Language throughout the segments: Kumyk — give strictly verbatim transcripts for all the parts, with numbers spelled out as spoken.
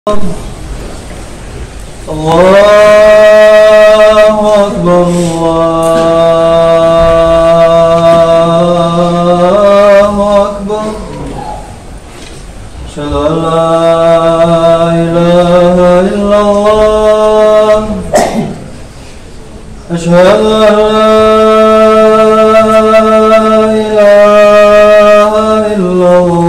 الله أكبر، الله أكبر. أشهد أن لا إله إلا الله. أشهد أن لا إله إلا الله.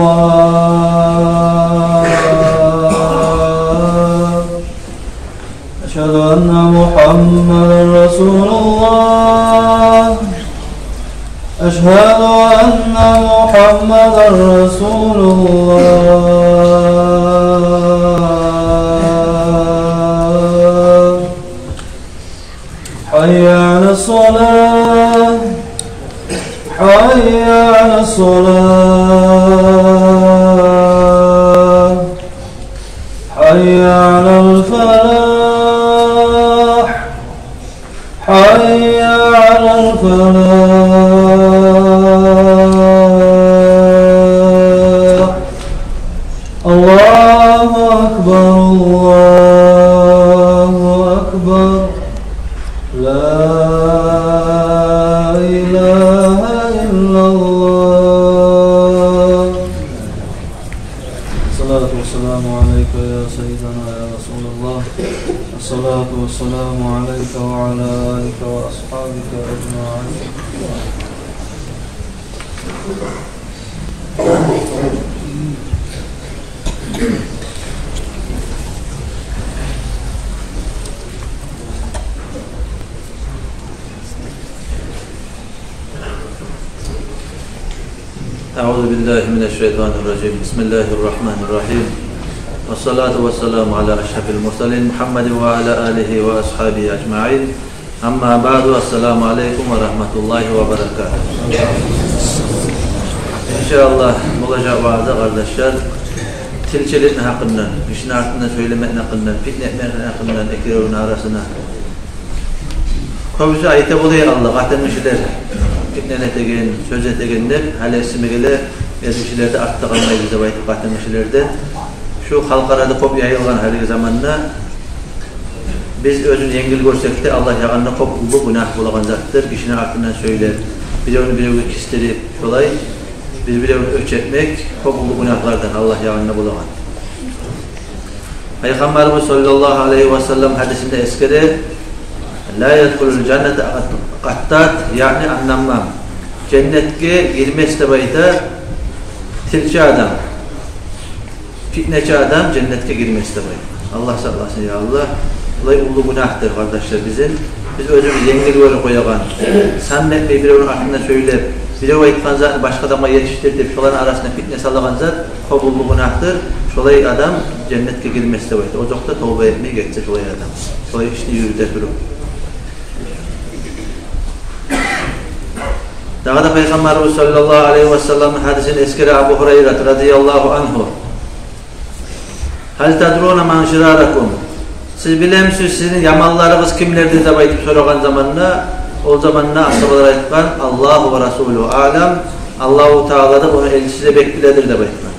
أشهد أن محمدا رسول الله. أشهد أن محمدا رسول الله. حي على الصلاة. حي على الصلاة. حي على الفلاح. حي على الفلاح. الله أكبر، الله أكبر. لا إله إلا الله. الصلاة والسلام عليك يا سيدنا يا رسول الله. الصلاة والسلام عليك وعلى آلك وأصحابك أجمعين. أعوذ بالله من الشيطان الرجيم. بسم الله الرحمن الرحيم. والصلاة والسلام على أشرف المرسلين محمد وعلى آله وأصحابه أجمعين. أما بعد، السلام عليكم ورحمة الله وبركاته. Иншааллагь, болажакъ ваъза, къардашлар, тилчиликни гьакъындан, гишини артындан сёйлемекни гьакъындан, питне этмекни гьакъындан экевню арасына. Кёбюсю айта бола, я Аллагь, къатынгишилер питне этеген, сёз этеген деп, гьали эсиме геле, эркишилер де артда къалмайбыз деп айтып, къатынгишилер де. Шу халкъ арада кёп яйылгъан гьалиги заманда. Биз оьзюн енгил гёрсек де, Аллагь ягъында кёп уллу гюнагь болагъан затдыр. Гишини артындан сёйлеп, биревню биревге кисдирип, шолай бир-биревню оьч этмек кёп уллу гюнагьлардан Аллагь ягъында болагъан. Пайхаммарыбыз саллаллагьу алайгьи ва саллам гьадисинде эсгере: «Ла ядхулул жанната къаттат», яъни аннаммам. Женнетге гирмес деп айта тилчи адам, питнечи адам женнетге гирмес деп айта. Аллагь сакъласын, я Аллагь. Булай уллу гюнагьдыр, къардашлар, бизин, биз оьзюбюз енгил гёрюп къоягъан, сан этмей биревню артында сёйлеп, бирев айтгъан затны башгъа адамгъа етишдир деп, шоланы арасына питне салагъан зат кёп уллу гюнагьдыр. Шолай адам женнетге гирмес деп айта, озокъда, товба этмей гетсе шолай адам, шолай ишни юрюте туруп. Дагъы да Пайхаммарыбыз саллаллагьу алайгьи ва салламны гьадисин эсгере Абу Гьурайрат радияллагьу ангьу: «Гьал тадруна ман ширарукум?» Сиз билемисиз, сизин яманларыгъыз кимлердир деп айтып сорагъан заманда, ол заманда асгьабалар айтгъан: «Аллагьу ва расулугьу аълам», Аллагьу Таала да ону элчиси де бек биледир деп айтгъан.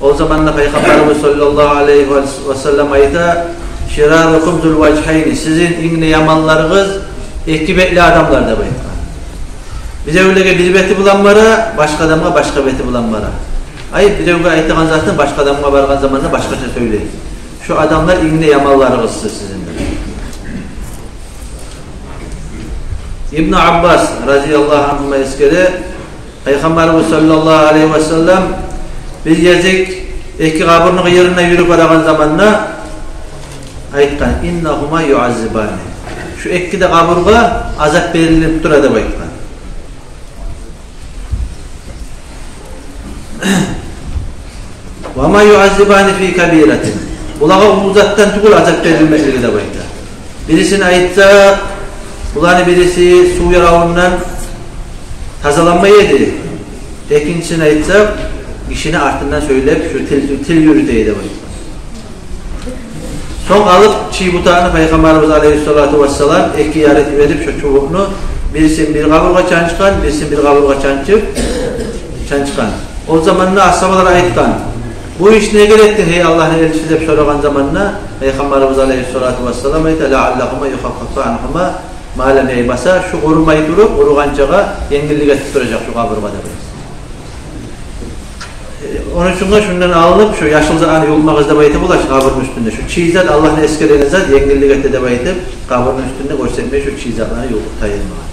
Ол заманда Пайхаммарыбыз саллаллагьу алайгьи ва саллам айта: «Ширарукум зул важгьайни», сизин инг де яманларыгъыз эки бетли адамлар деп айтгъан. Биревлеге бир бети булан бара, башгъа адамгъа башгъа бети булан бара. Ай, биревге айтагъан затын башгъа адамгъа баргъан заманда башгъача сёйлей. Шо адамлар инг де яманларыгъыз сизин деп. Ибну Аббас радияллагьу ангьума эсгере, Пайхаммарыбыз саллаллагьу алайгьи ва саллам бир гезик эки къабурну къырыйында юрюп барагъан заманда айтгъан: «Иннагьума юаззибани». Шу эки де къабургъа азап берилип тура деп айтгъан. «Ва ма юаззибани фи кабиратин». Булагъа уллу затдан тюгюл азап берилмеклиги деп айта. Бирисин айтса, буланы бириси сув яравундан тазаланмай эди. Экинчисин айтса, гишини артындан сёйлеп, шу тил, тил юрюте эди деп айта. Сонг алып чий бутагъын Пайхаммарыбыз алайгьиссалату вассалам эки яры этип берип, шо чубукъну бирисин бир къабургъа чанчгъан, бирисин бир къабургъа чанчып, чанчгъан. Ол заманда асгьабалар айтгъан: «Бу ишни неге этдинг, гьей Аллагьны элчиси?» — деп сорагъан заманда, Пайхаммарыбыз алайгьиссалату вассалам айта: «Лаъаллагьума юхаффафа ангьума ма лам яйбаса». Шо къурумай туруп, къуругъанчагъа енгиллик этип туражакъ шо къабургъа деп айта. Ону учун да шундан алынып, шо яшыл затны юлкъмагъыз деп айтып бола шо къабурну уьстюнде. Шо чий зат, Аллагьны эсгереген зат енгиллик эте деп айтып, къабурну уьстюнде гёрсетмей шо чий затланы юлкъуп тайынмагъа.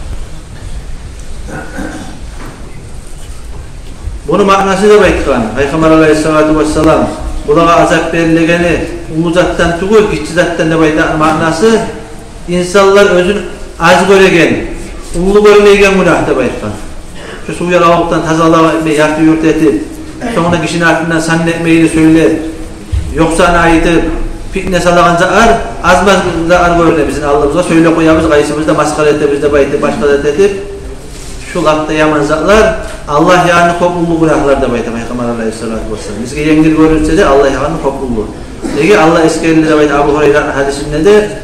Буну маънасы деп айтгъан, Пайхаммар алайгьиссалату вассалам, булагъа азап берилегени уллу затдан тюгюл, гиччи затдан деп айтагъан маънасы, инсанлар оьзюн аз гёреген, уллу гёрмейген гюнагь деп айтгъан. Шо сув яравлукъдан тазалыкъ этмей, ярты-юрт этип, сонг да гишини артындан сан этмейли сёйлеп, ёкъ затны айтып, питне салагъан затлар, аз-маз затлар гёрюне бизин алдыбызгъа, сёйлеп къоябыз, къайсыбыз да масхара этебиз деп айтып, башгъа зат этип, шу лап да яман затлар Аллагь янында кёп уллу гюнагьлар деп айта Пайхаммар алайгьиссалату вассалам. Бизге енгил гёрюнсе де, Аллагь янында кёп уллу. Неге Аллагь эсгерилди деп айта Абу Гьурайраны гьадисинде де,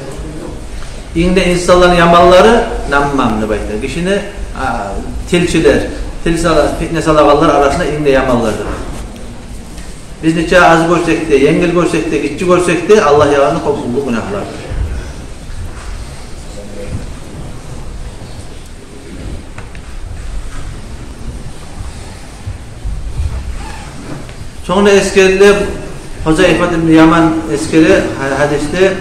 инг де инсанланы яманлары наммам деп айта. Гишини, а, тилчилер, тил сала-, питне салагъанлар арасында инг де яманлардыр. Биз нече аз гёрсек де, енгил гёрсек де, гиччи гёрсек де, Аллагь янында кёп уллу гюнагьлардыр. Сонг да эсгериле, Гьузайфат ибн Яман эсгере, гьа-, гьадисде,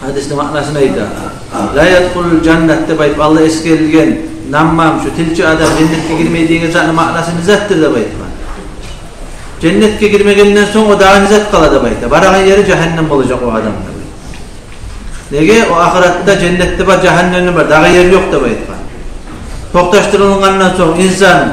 гьадисни маънасын айта. «Ла ядхулул жаннат» деп айтып, Аллагь эсгерилген наммам, шу тилчи адам женнетге гирмей деген затны маънасы не затдыр деп айтгъан. Женнетге гирмегенден сонг о дагъы не зат къала деп айта. Барагъан ери жагьаннем болажакъ о адамны. Неге? О ахыратда женнет де бар, жагьаннем де бар, дагъы ер ёкъ деп айтгъан. Токъташдырылгъандан сонг инсан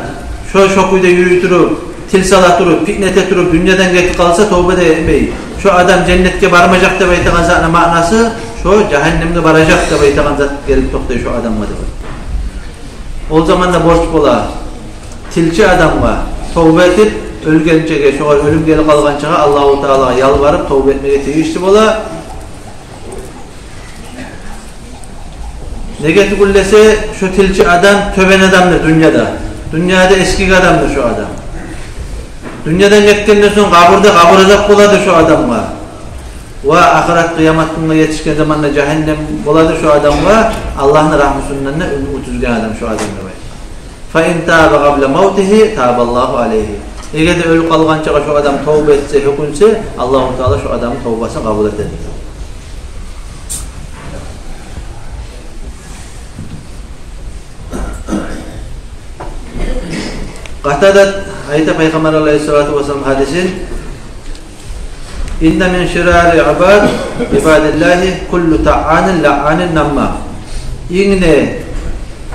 шо, шо кюйде юрюй туруп, тил сала туруп, питне эте туруп, дюньядан гетип къалса, товба да этмей, шо адам женнетге бармажакъ деп айтагъан затны маънасы, шо жагьаннемге баражакъ деп айтагъан зат гелип токътай шо адамгъа деп. Ол заманда борч бола тилчи адамгъа товба этип, оьлгенчеге, шогъар оьлюм гелип къалгъанчагъа Аллагьу Таалагъа ялбарып товба этмеге тийишли бола. Неге тюгюл десе, шо тилчи адам тёбен адамдыр дюньяда. Дюньяда эсгик адамдыр шо адам. Дюньядан гетгенден сонг къабурда къабур азап боладыр шо адамгъа. Ва ахырат къыямат гюнге етишген заманда жагьаннем боладыр шо адамгъа, Аллагьны рагьмусундан да уьмют уьзген адам шо адам деп айта. «Фа ин таба къабла мавтигьи, табаллагьу алайгьи». Эгер де оьлюп къалгъанчагъа шо адам товба этсе, гьёкюнсе, Аллагьу Таала шо адамны товбасын къабул этеди. Къатада айта Пайхаммар алайгьиссалату вассалам гьадисин: «Инна мин ширари ибад-, ибадиллагьи куллу таъанин лаъанин наммам». Инг де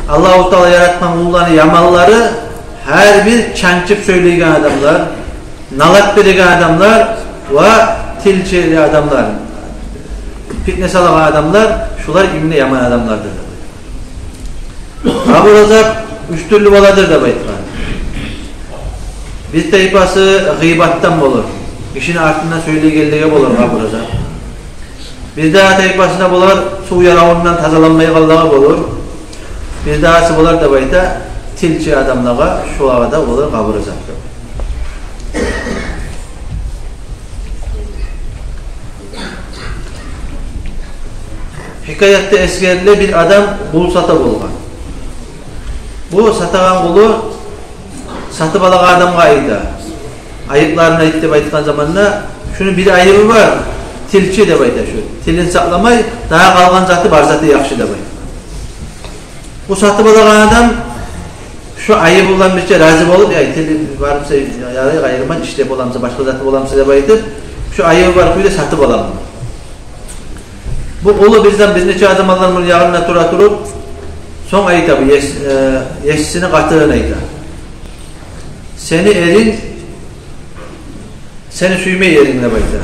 Аллагьу Таала яратгъан уллуланы яманлары гьар бир чанчып сёйлейген адамлар, налат береген адамлар ва тилчи адамлар, питне салагъан адамлар, шулар инг де яман адамлардыр. Къабур азап уьч тюрлю боладыр деп айтгъан. Бир тайпасы гъыйбатдан болур. Гишини артындан сёйлейгенлеге болур къабур азап. Бир дагъы тайпасы да болар, сув яравундан тазаланмайгъанлагъа болур. Бир дагъысы болар деп айта, тилчи адамлагъа, шолагъа да болар къабур азап деп. Хикаятда эсгериле, бир адам къул сата болгъан. Бу сатагъан къулу сатып алагъан адамгъа айта. Айыпларын айт деп айтгъан заманда, шуну бир айыбы бар, тилчи деп айта шу. Тилин сакъламай, дагъы къалгъан заты, бар заты яхшы деп айта. Бу сатып алагъан адам шо айыбы булан бирче рази болуп, яй, тили бар буса, ярай, къайырман, ишлеп боламса, башгъа заты боламса деп айтып, шо айыбы бар кюйде сатып алагъан. Бу къулу бир зам-, бир нече заманлар муну янында тура туруп, сонг айта бу ес-, э, есисини къатынына айта: «Сени эринг сени сюймей, эринг», — деп айта.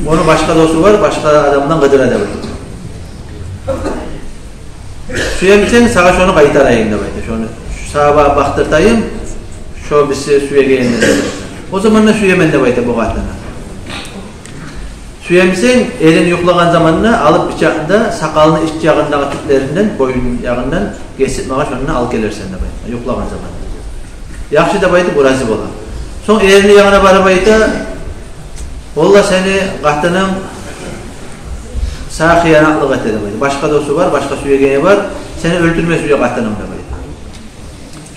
«Ону башгъа досу бар, башгъа адамдан къыдыра», — деп айта. «Сюемисен, сагъа шону къайтарайым», — деп айта. «Шону сагъа бакъдыртайым, шо биз сюегенни», — деп айта. О заманда «Сюемен», — деп айта бу къатыны. «Сюемисен, эринг юхлагъан заманда алып бичакъны да сакъалыны ич ягъындагъы тюклеринден, боюн ягъындан гесип, магъа шондан алып гелерсен», — деп айта, юхлагъан заманда. «Яхшы», — деп айтып, о рази бола. Сонг эрини янына барып айта: Валлагь, сени къатынынг сагъа хыянатлыкъ эте деп айта. Башгъа досу бар, башгъа сюегени бар, сени оьлтюрме сюе къатынынг деп айта.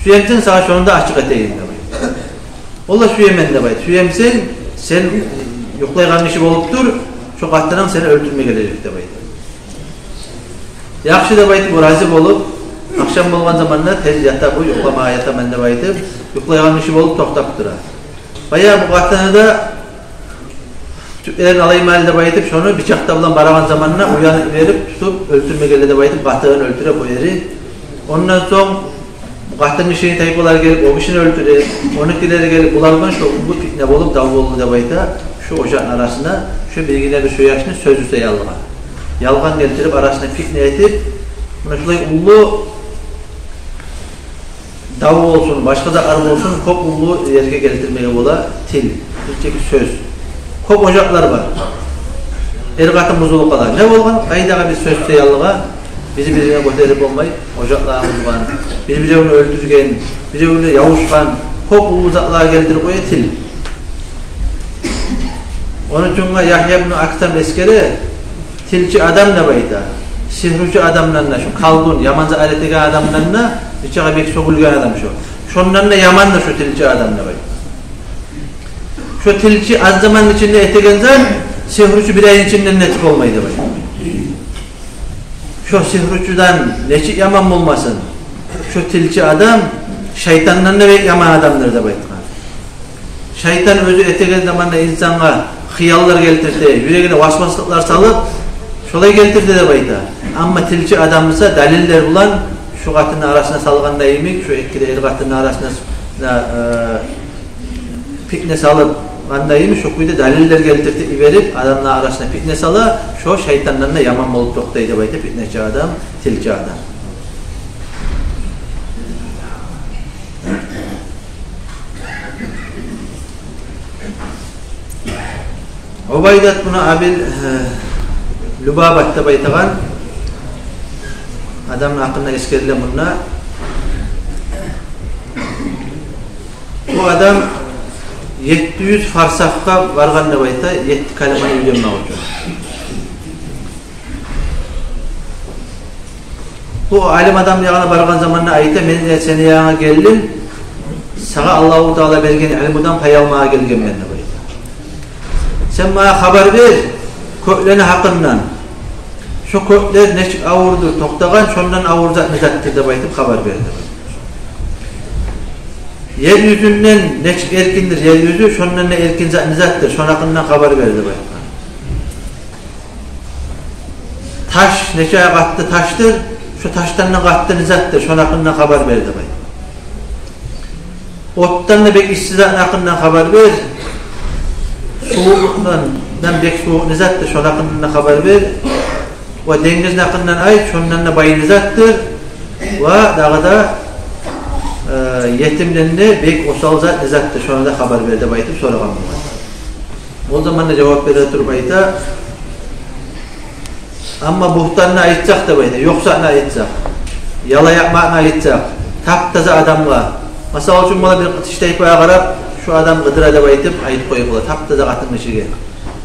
Сюемисен, сагъа шону да ачыкъ этейим деп айта. Валлагь, сюемен деп айта. Сюемисен, сен юхлайгъан гиши болуп тур, шо къатынынг сени оьлтюрме гележек деп айта. Яхшы деп айтып, о рази болуп, ахшам болгъан заманда тез ята бу, юхламагъа ятаман деп айтып, юхлайгъан гиши болуп токътап тура. Баягъы бу къатыны да тюклерин алайым гьали деп айтып, шону бичакъ да булан барагъан заманда уянып берип, тутуп оьлтюрме геле деп айтып, къатынын оьлтюре бу эри. Ондан сонг бу къатынгишини тайпалары гелип, о гишини оьлтюре, онукилери гелип, булар булан шо уллу питне болуп, дав болду деп айта, шо ожакъны арасына, шо биргине бир шо яшны сёзю саялы. Ялгъан гелтирип, арасына питне этип, муна шулай уллу дав болсун, башгъа затлар болсун, кёп уллу ерге гелтирмеге бола тил, бир тек сёз. Кёп ожакълар бар. Эр-къатын бузулуп къала. Не болгъан? Къайдагъы бир сёз саялы бири-бирине гётерип болмай, ожакълар бузгъан, бир-биревню оьлтюрген, биревню ябушгъан, кёп уллу затлар гелтирип къоя тил. Ону учун Ягья ибну Аксам эсгере, тилчи адам деп айта, сигьручу адамдан да, шо колдун, яман зат этеген адамдан да, нечакъы бек сёгюлген адам шо. Шондан да ямандыр шо тилчи адам деп айта. Шо тилчи аз заманны ичинде этеген зат, сигьручу бир айны ичинде нечик болмай деп айта. Шо сигьручудан нечик яман болмасын, шо тилчи адам шайтандан да бек яман адамдыр деп айтгъан. Шайтан оьзю этеген заманда инсангъа хыяллар гелтирте, юрегине васваслыкълар салып, шолай гелтирте деп айта. Амма тилчи адам буса далиллер булан, шо къатынны арасына салгъанда йимик, шо эки де эр-къатынны арасына, э, питне салып, анда йимик, шо кюйде далиллер гелтиртип йиберип, адамлар арасына питне сала, шо шайтандан да яман болуп токътай деп айта, питнечи адам, тилчи адам. Убайдат бну Абил, э, Любабат деп айтагъан адамны гьакъында эсгериле мунда. Бу адам етти юз фарсахгъа баргъан деп айта, етти калиманы уьйренмек учун. Бу алим адамны ягъына баргъан заманда айта: «Мен де сени ягъынга гелдим, сагъа Аллагьу Таала берген илмудан пай алмагъа гелгенмен», — деп айта. «Сен магъа хабар бер кёклени гьакъындан. Шо кёклер нечик авурдур токътагъан, шондан авур зат не затдыр?» — деп айтып хабар бер деп айта. «Ер юзюнден нечик эркиндир ер юзю, шондан да эркин зат не затдыр, шону гьакъындан хабар бер», — деп айта. «Таш нече къатты ташдыр, шо ташдан да къатты не затдыр, шону гьакъындан хабар бер», — деп айта. «Отдан да бек исси затны гьакъындан хабар бер, сувукълукъдан бек сувукъ не затдыр, шону гьакъындан да хабар бер. Ва денгизни гьакъындан айт, шондан да бай не затдыр, ва дагъы да, э, етимден де бек осал зат не затдыр, шону да хабар бер», — деп айтып сорагъан болгъан. Ол заманда жавап бере туруп айта: «Амма бугьтанны айтсакъ, — деп айта, — ёкъ затны айтсакъ, яла якъмакъны айтсакъ, тап-таза адамгъа, масала учун, бола бир тиштайпагъа къарап, шу адам къыдыра деп айтып айтып къоюп бола, тап-таза къатынгишиге.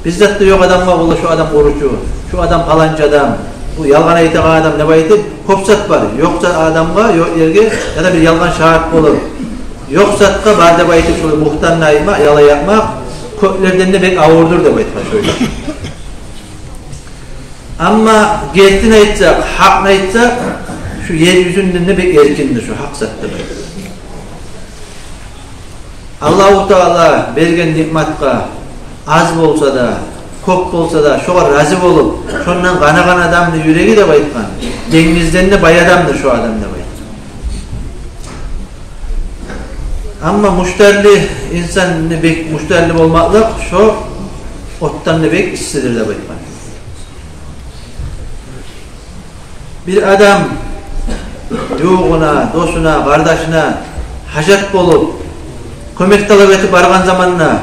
Бир зат да ёкъ адамгъа бола, шу адам къуручу, шу адам паланча адам, бу ялгъан айтагъан адам деп айтып, кёп зат бар. Ёкъ зат адамгъа, ёкъ ерге, яда бир ялгъан шагьат болуп, ёкъ затгъа бар деп айтып, шолай бугьтанны айтмакъ, яла якъмакъ кёклерден де бек авурдур», — деп айтгъан шолай. «Амма гертини айтсакъ, гьакъны айтсакъ, шу ер юзюнден де бек эркиндир шу гьакъ зат», — деп айта. Аллагьу Таала берген ниъматгъа аз болса да, кёп болса да, шогъар рази болуп, шондан къанагъан адамны юреги, деп айтгъан, денгизден де бай адамдыр шо адам, деп айтгъан. Амма муштарлы инсанны бек муштарлы болмакълыкъ шо отдан да бек иссидир, деп айтгъан. Бир адам ювугъуна, досуна, къардашына гьажат болуп, кёмек талап этип баргъан заманда,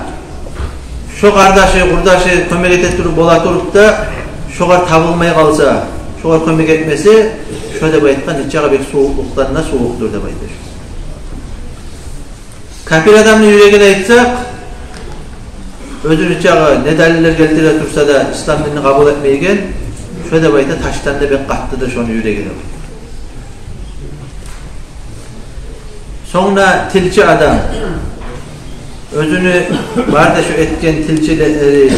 шо къардашы, къурдашы кёмек эте туруп, бола туруп да, шогъар табылмай къалса, шогъар кёмек этмесе, шо, деп айтгъан, нечакъы бек сувукълукъдан да сувукъдур, деп айта. Капир адамны юрегин айтсакъ, Оьзюню чагъы не далиллер гелтире турса да, ислам динни къабул этмейген, шо деп айта, ташдан да бек къаттыдыр шону юреги деп. Сонг да тилчи адам, оьзюню бары да шо этген тилчилери,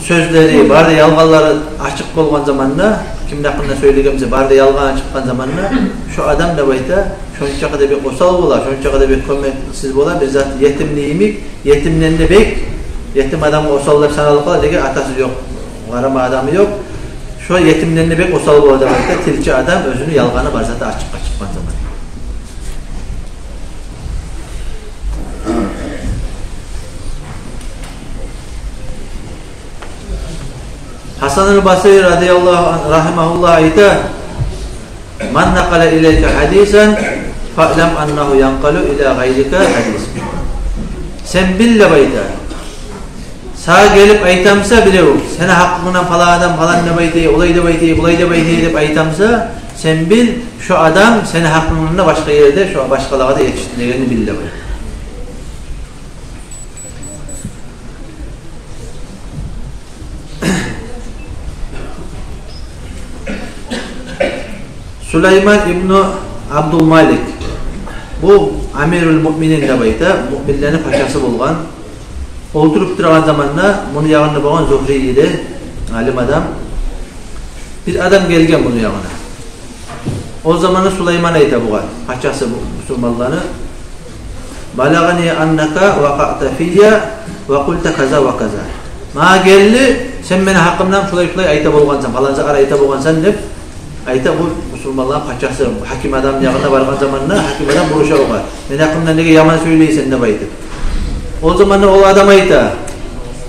сёзлери, бары да ялгъанлары ачыкъ болгъан заманда, кимни гьакъында сёйлеген буса, бары да ялгъаны чыкъгъан заманда, шо адам деп айта, шончакъы да бек осал бола, шончакъы да бек кёмексиз бола, бир зат, етимни йимик, етимден де бек, етим адам осал деп саналып къала, неге, атасы ёкъ, къарама адамы ёкъ. Шо етимден де бек осал бола деп айта, тилчи адам, оьзюню ялгъаны, бар заты ачыкъгъа чыкъгъан заман. Гьасанул Басри радияллагьу ан-, рагьимагьуллагь айта: «Ман накъала илайка гьадисан, фаълам аннагьу янкъалу ила гъайрика гьадис». Сен бил деп айта. Сагъа гелип айта буса бирев, сени гьакъынгдан палан адам палан деп айта, олай деп айта, булай деп айта деп айта буса, сен бил, шо адам сени гьакъынгдан да башгъа ерде, шо башгъалагъа да етишдирегенни бил деп айта. Сулайман ибну Абдулмалик. Бу Амирул Муъминин деп айта, муъминлени пачасы болгъан. Олтуруп турагъан заманда муну ягъында болгъан Зугьрий де, алим адам. Бир адам гелген муну ягъына. О заманда Сулайман айта бугъар, пачасы бу бусурманланы: «Балагъани аннака вакъаъта фийя ва къулта каза ва каза». Магъа гелди, сен мени гьакъымдан шулай-шулай айта болгъансан, палан затлар айта болгъансан деп айта бу бусурманланы пачасы, гьаким адамны ягъына баргъан заманда, гьаким адам буруша огъар: «Мени гьакъымдан неге яман сёйлейсен?» деп айтып. О заманда ол адам айта: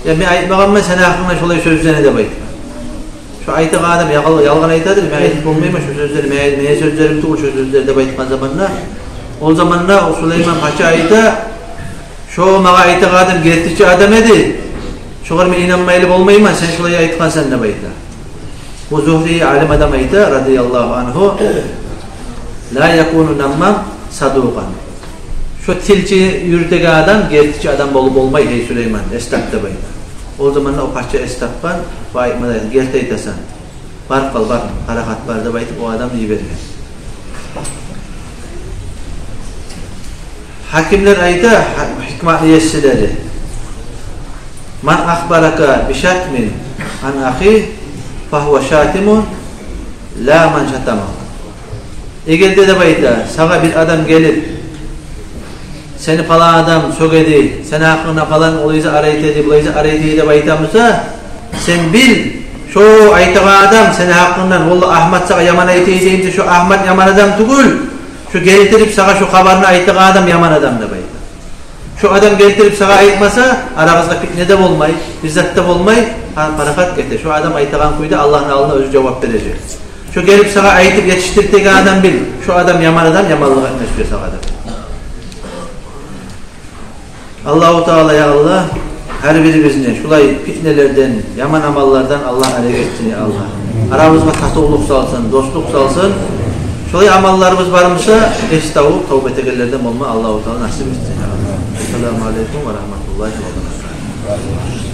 «Я, мен айтмагъанман сени гьакъынгда шолай сёзлени», деп айтып. Шо айтагъан адам ял-, ялгъан айтадыр, мен айтып болмайман шо сёзлени, мен, мени сёзлерим тюгюл шо сёзлер деп айтгъан заманда, ол заманда о Сулайман пача айта: «Шо магъа айтагъан адам гертичи адам эди. Шогъар мен инанмайлы болмайман, сен шолай айтгъансан», деп айта. Бу Зугьрий алим адам айта, радияллагьу ангьу: «Ла якуну наммам садукъан». Шо тилчи юрютеген адам гертичи адам болуп болмай, гьей Сулайман, эс тап деп айта. Ол заманда о пача эс тапгъан ва айтмагъа: «Герти айтасан. Барып къал, бар, парахат бар», деп айтып, о адамны йиберген. Гьакимлер айта, гьа-, гьикматны есилери: «Ман ахбарака бишатмин ан ахи, фагьува шатимун, ла ман шатамагьу». Эгер де, деп айта, сагъа бир адам гелип, сени палан адам сёгеди, сени гьакъынгда палан олай затлар айтады, булай затлар айтады деп айта буса, сен бил, шо айтагъан адам сени гьакъынгдан, валлагь, Агьмат сагъа яман айтады дей буса, шо Агьмат яман адам тюгюл, шо гелтирип сагъа шо хабарны айтагъан адам яман адам деп айта. Шо адам гелтирип сагъа айтмаса, арагъызда питне де болмай, бир зат да болмай, гьа, парахат гете. Шо адам айтагъан кюйде Аллагьны алдына оьзю жавап бережек. Шо гелип сагъа айтып етишдиртеген адам, бил, шо адам яман адам, яманлыкъ этме сюе сагъа деп. Аллагьу Таала, я Аллагь, гьар бирибизни шулай питнелерден, яман амаллардан Аллагь арек этсин, я Аллагь. Арабызгъа татывлукъ салсын, дослукъ салсын. Шолай амалларыбыз бар буса, эс тавуп, тавба этегенлерден болма Аллагьу Таала насип этсин, я Аллагь. Ассаламу алейкум ва рагьматуллагьи ва баракатугь.